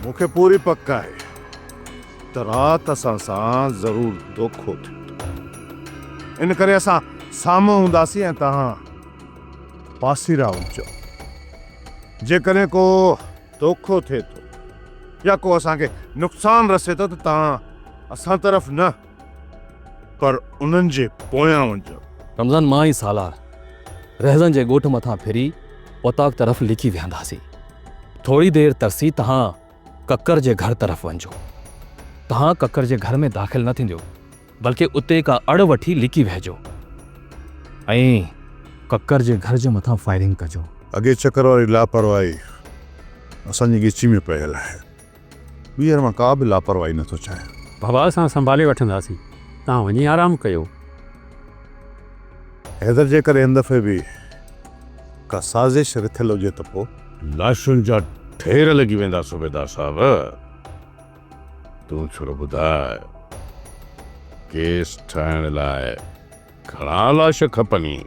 مون کي پوري پڪ آهي ته رات اسان سان ضرور دوکو ٿيندو. ان ڪري اسان سامهون هونداسين ۽ توهان پاسيرا هجو. جيڪڏهن ڪو دوکو ٿئي ٿو يا ڪو اسان کي نقصان رسي ٿو ته توهان اسان طرف نه پر انهن جي پويان وڃجو. رمضان مان ۽ سالار رهزن جي ڳوٺ مٿان ڦري اوطاق طرف لڪي ويهنداسين. ٿوري دير ترسي توهان ڪڪر جي گهر طرف وڃجو. توهان ڪڪر جي گهر ۾ داخل نه ٿينديو، بلڪه اتي ڪا اڙ وٺي لڪي ويهجو ۽ ڪڪر جي گهر جي مٿان فائرنگ ڪجو. اڳئين چڪر واري لاپرواهي اسان جي ڳچي ۾ پيل آهي. ٻيهر مان ڪا به لاپرواهي نه ٿو چاهيان. بابا اسان سنڀالي وٺنداسين، توهان وڃي آرام ڪيو. حيدر جيڪڏهن هن دفعي به ڪا سازش رٿيل هجي ته پوء؟ لاشن جا ڍير لڳي ويندا صوبيدار صاحب. تون ڇڙو ٻڌاء ڪيس ٺاهڻ لاء گهڻا لاش کپني؟